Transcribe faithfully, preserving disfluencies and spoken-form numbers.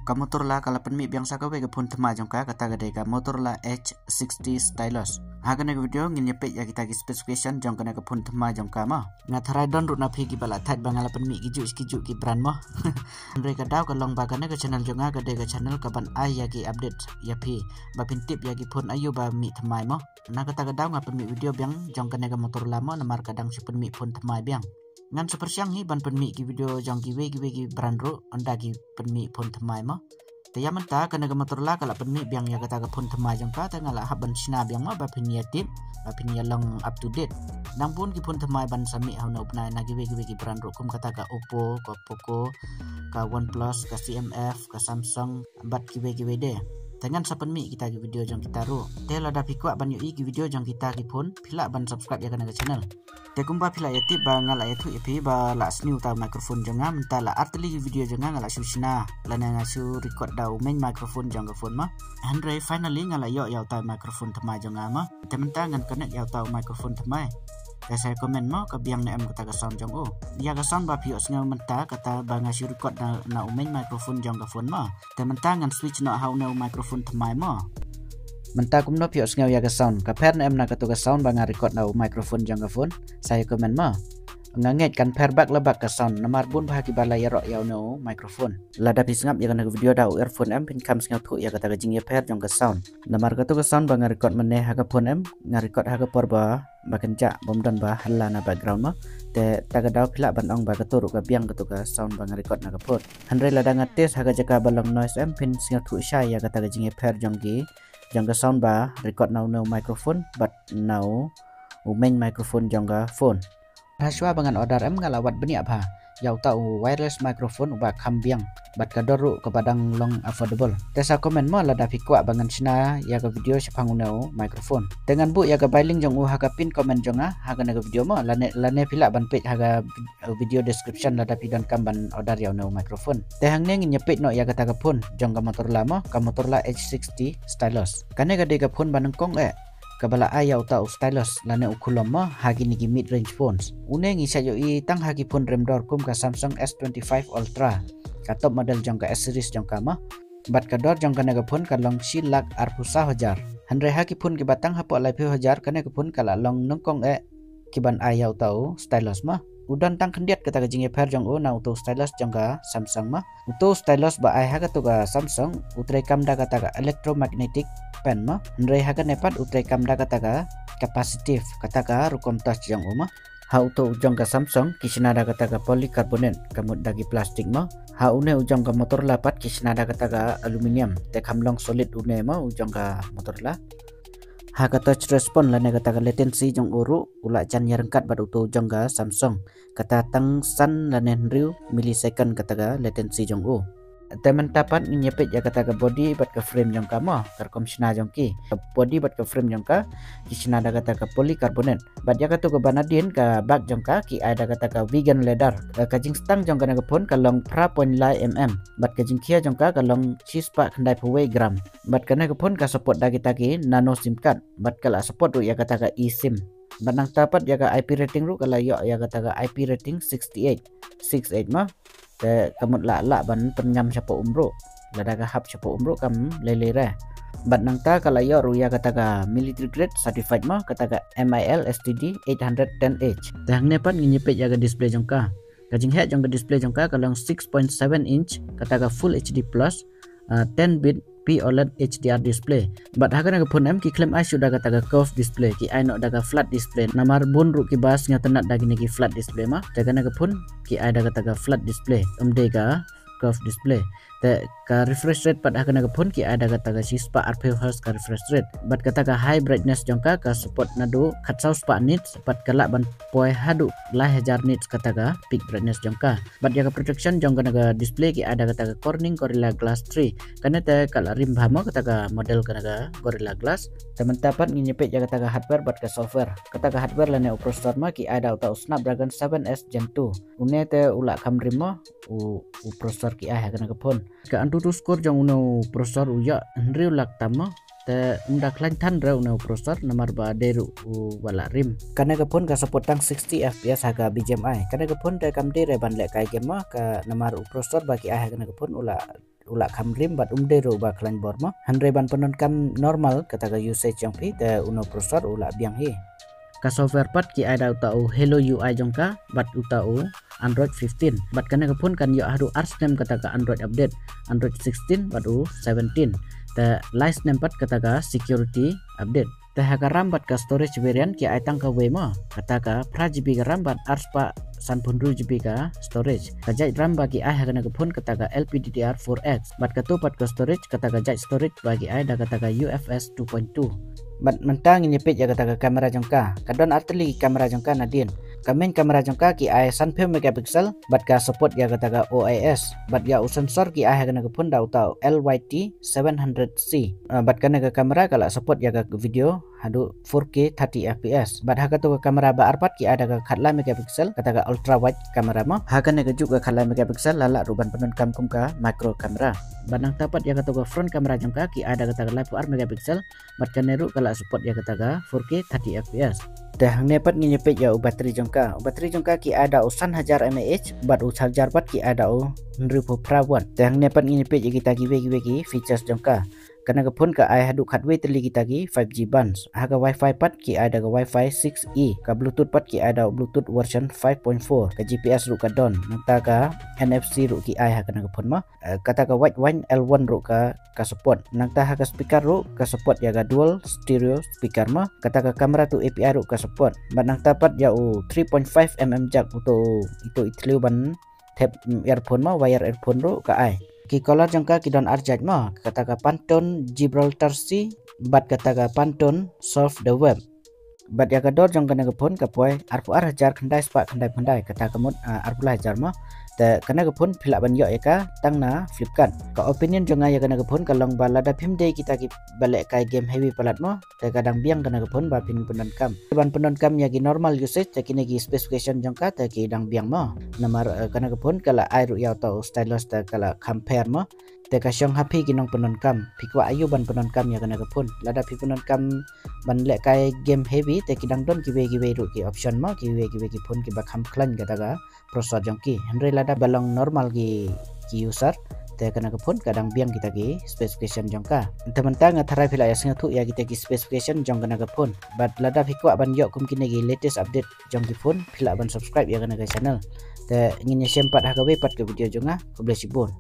Ka Motorola ka la pynmih biang sa kawei ka phone thymmai jong ka, kata ka dei ka Motorola Edge sixty Stylus. Ha kane ka video ngin ïa peit ïa kita ki specification jong kane ka phone thymmai jong ka mo. Nga tharai don ruh na phi kiba la thait ba nga la pynmih ki juh ki juh ki brand mo. Hynrei ka daw ka long ba kane ka channel jong nga ka dei ka channel kaban ai ïa ki update ïa phi, ba phin tip ïa ki phone aïu ba mih thymmai mo. Na kata ka daw nga pynmih video biang jong kane ka Motorola mo, namar ka dang shu pynmih phone thymmai biang. Ngan shu pyrshang hi ban pynmih ki video jong kiwei kiwei ki brand ruh ynda ki pynmih phone thymmai mo. Te ïa mynta kane ka Motorola ka la pynmih biang ïa kata ka phone thymmai jong ka, te nga la hap ban shna biang mo ba phin ïa tip, ba phin ïa long up to date. Dang bun ki phone thymmai ban sa mih ha une u bnai na kiwei kiwei ki brand ruh, kum kata ka Oppo, ka Poco, ka OnePlus, ka C M F, ka Samsung, bad kiwei kiwei de. Te ngan sa pynmih kita ki video jong kita ruh. Te lada phi kwah ban ïohi ki video jong kita ki phone, phi lah ban subscribe ïa kane ka channel. Te kumba phi la ïa tip ba nga la ïathuh ïa phi ba la sniew uta u microphone jong nga, mynta la ar tylli ki video jong nga nga la shu shna lane nga shu record da u main microphone jong ka phone mo. Hynrei finally nga la ïoh ïa uta u microphone thymmai jong nga mo. Te mynta ngan connect ïa uta u microphone thymmai. Te sa comment mo ka biang ne em kata ka sound jong u. Ïa ka sound ba phi ïohsngew mynta kata ba nga shu record na, na u main microphone jong ka phone mo. Te mynta ngan switch noh ha une u microphone thymmai mo. Mynta kumno phi ïohsngew ïa ka sound? Ka pher ne em na katu ka sound ba nga record na u microphone jong ka phone? Sa ïa comment mo. Nga ngeit kan pher bak la bak ka sound namar bun bha kiba la ïaroh ïa une u microphone. Lada phi sngap ïa kane ka video da u earphone em, phin kham sngewthuh ïa kata ka jingïapher jong ka sound. Namar katu ka sound ba nga record mynne ha ka phone em, nga record ha ka por ba ba kynjah bym don ba halla na background mo. Te ta ka daw phi lah ban ong ba katu ruh ka biang katu ka sound ba nga record na ka phone. Hynrei lada nga test ha ka jaka ba long noise em, phin sngewthuh shai ïa kata ka jingïapher jong ki, jong ka sound ba record na une u microphone bad na u main microphone jong ka phone. Hashwa ba ngan order em nga la wad bniah bha ïa uta u wireless microphone uba kham biang bad ka dor ruh kaba dang long affordable. Te sa comment mo lada phi kwah ba ngan shna ïa ka video shaphang une u microphone. Te ngan buh ïa ka bai link jong u ha ka pin comment jong nga ha kane ka video mo, lane, lane phi lah ban peit ha ka vid-, video description lada phi donkam ban order ïa une u microphone. Te hangne ngin ïa peit noh ïa kata ka phone jong ka Motorola mo, ka Motorola Edge sixty Stylus. Kane ka dei ka phone ba nyngkong eh kaba la ai ïa uta u stylus lane u khulom mo ha kine ki mid range phones. Une ngi sa ïohi tang ha ki phone rem dor kum ka Samsung S twenty-five Ultra, ka top model jong ka S series jong ka mo. Bad ka dor jong kane ka phone ka long shi lak arphew saw hajar. Hynrei ha ki phone kiba tang hapoh laiphew hajar kane ka phone ka la long nyngkong eh kiban ai ïa uta u stylus mo. U don tang khyndiat kata ka jingïapher jong u na uta u stylus jong ka Samsung mo. Uta u stylus ba ai ha katu ka Samsung u treikam da kata ka electromagnetic pen mo. Hynrei ha kane pat u treikam da kata ka capacitive, kata ka rukom touch jong u mo. Ha uta u jong ka Samsung ki shna da kata ka polycarbonate, ka mut da ki plastik mo. Ha une u jong ka Motorola pat ki shna da kata ka aluminium, te kham long solid une mo u jong ka Motorola. Ha ka touch response lane kata ka latency jong u ruh u la jan ïaryngkat bad uta u jong ka Samsung. Kata tang san lane hynriew millisecond kata ka latency jong u. Te mynta pat ngin ïa peit ïa kata ka body bad ka frame jong ka mo, ka rukom shna jong ki. Ka body bad ka frame jong ka ki shna da kata ka polycarbonate. Bad ïa katu kaba nadien ka back jong ka ki ai da kata ka vegan leather. Ka, ka jingstang jong kane ka phone ka long phra point lai mm. Bad ka jingkhia jong ka ka long shispah khyndaiphew wei gram. Bad kane ka phone ka support da kita ki nano sim card. Bad ka la support ruh ïa kata ka eSIM. Bad nangta pat ïa ka I P rating ruh ka la ïoh ïa kata ka I P rating sixty-eight, six eight mo. Te ka mut lah lah ban pynngam shapoh um ruh. Lada ka hap shapoh um ruh kam lei lei re. Bad nangta ka la ïoh ruh ïa kata ka military grade certified mo, kata ka M I L S T D eight hundred ten H. Te hangne pat ngin ïa peit ïa ka display jong ka. Ka jingheh jong ka display jong ka ka long six point seven inch, kata ka full H D plus, ah, ten bit P OLED H D R display. Bad ha kane ka phone em ki khlem ai shuh da kata ka curved display, ki ai noh da ka flat display. Namar bun ruh kiba sngewtynnat da kine ki flat display mo. Te kane ka phone ki ai da kata ka flat display, ym dei ka curved display. Te ka refresh rate pat ha kane ka phone ki ai da kata ka shispah arphew hertz ka refresh rate. Bad kata ka high brightness jong ka ka support naduh khatsaw spah nits, bad ka lah ban poi haduh lai hajar nits kata ka peak brightness jong ka. Bad ïa ka protection jong kane ka display ki ai da kata ka Corning Gorilla Glass three. Kane te ka la rim bha mo kata ka model kane ka Gorilla Glass. Te mynta pat ngin ïa peit ïa kata ka hardware bad ka software. Kata ka hardware lane u processor mo ki ai da uta u Snapdragon seven S Gen two. Une te u la kham rim mo u, u processor ki ai ha kane ka phone. Ka AnTuTu score jong une u processor u ïoh hynriew lak tam mo. Te ym da khlaiñ than re une u processor namar ba dei ruh u ba la rim. Kane ka phone ka support tang sixty F P S ha ka B G M I. Kane ka phone te kam dei re ban leh kai game mo, ka namar u processor ba ki ai ha kane ka phone u la u la kham rim bad um dei ruh ba khlaiñ bor mo. Hynrei ban pyndonkam normal kata ka usage jong phi te uno processor u la biang hi. Ka software pat ki ai da uta u Hello U I jong ka bad uta u Android fifteen. Bad kane ka phone kan ïoh haduh ar snem kata ka Android update, Android sixteen bad u seventeen. Te lai snem pat kata ka security update. Te ha ka RAM bad ka storage variant ki ai tang kawei mo. Kata ka phra G B ka RAM bad ar spah sanphew hynriew G B ka storage. Ka jait RAM ba ki ai ha kane ka phone kata ka L P D D R four X. Bad kato pat ka storage kata ka jait storage ba ki ai da kata ka U F S two point two. Bad mynta ngin ïa peit ïa kata ka camera jong ka. Ka don ar tylli ki camera jong ka nadien. Ka main camera jong ka ki ai sanphew megapixel bad ka support ïa kata ka O I S. Bad ïa u sensor ki ai ha kane ka phone da uta u L Y T seven hundred C. Ah, bad kane ka camera ka la support ïa ka video haduh four K thirty F P S. Bad ha kato ka camera ba ar pat ki ai da ka khatlai megapixel kata ka ultra wide camera mo. Ha kane ka juh ka khatlai megapixel la lah ruh ban pyndonkam kum ka micro camera. Bad nangta pat ïa kato ka front camera jong ka ki ai da kata ka laiphew ar megapixel. Bad kane ruh ka la support ïa kata ka four K thirty F P S. Te hangne pat ngin ïa peit ïa u battery jong ka. U battery jong ka ki ai da u san hajar mAh bad u charger pat ki ai da u hynriewphew phra watt. Te hangne pat ngin ïa peit ïa kita kiwei kiwei ki features jong ka. Kane ka phone ka ai haduh khatwei tylli kita ki five G bands. Ha ka Wi-Fi pat ki ai da ka Wi-Fi six E. Ka Bluetooth pat ki ai da u Bluetooth version five point four. Ka G P S ruh ka don. Nangta ka N F C ruh ki ai ha kane ka phone mo. Eh, kata ka wide wine L one ruh ka, ka support. Nangta ha ka speaker ruh ka support ïa ka dual stereo speaker mo. Kata ka camera to A P I ruh ka support. Bad nangta pat ïa u three point five mm jack uto, ito i thliew ban thep, mm, earphone mo, wire earphone ruh ka ai. Ki color jong ka ki don ar jait mo. Kata ka Pantone Gibraltar C bad kata ka Pantone Surf the Web. Bad ïa ka dor jong kane ka phone ka poi arphew ar hajar khyndai spah khyndai phew khyndai, kata ka mut, ah, arphew lai hajar mo. Te kane ka phone phi lah ban ïoh ïa ka tang na Flipkart. Ka opinion jong nga ïa kane ka phone ka long ba lada phim dei kita kiba lehkai game heavy palat mo, te ka dang biang kane ka phone ba phin pyndonkam. Ban pyndonkam ïa ki normal usage te kine ki specification jong ka te ki dang biang mo. Namar, eh, kane ka phone ka la ai ruh ïa uta u stylus te ka la kham pher mo. Te ka shong ha phi ki nongpyndonkam, phi kwah aïu ban pyndonkam ïa kane ka phone. Lada phi pyndonkam ban lehkai game heavy te ki dang don kiwei kiwei ruh ki option mo, kiwei kiwei ki phone kiba kham khlaiñ kata ka processor jong ki. Hynrei lada ba long normal ki, ki user te kane ka phone ka dang biang kita ki specification jong ka. Te mynta nga tharai phi la ïa sngewthuh ïa kita ki specification jong kane ka phone. Bad lada phi kwah ban ïoh kum kine ki latest update jong ki phone, phi lah ban subscribe ïa kane ka channel. Te ngin ïa shem pat ha kawei pat ka video jong nga. Khublei shibun.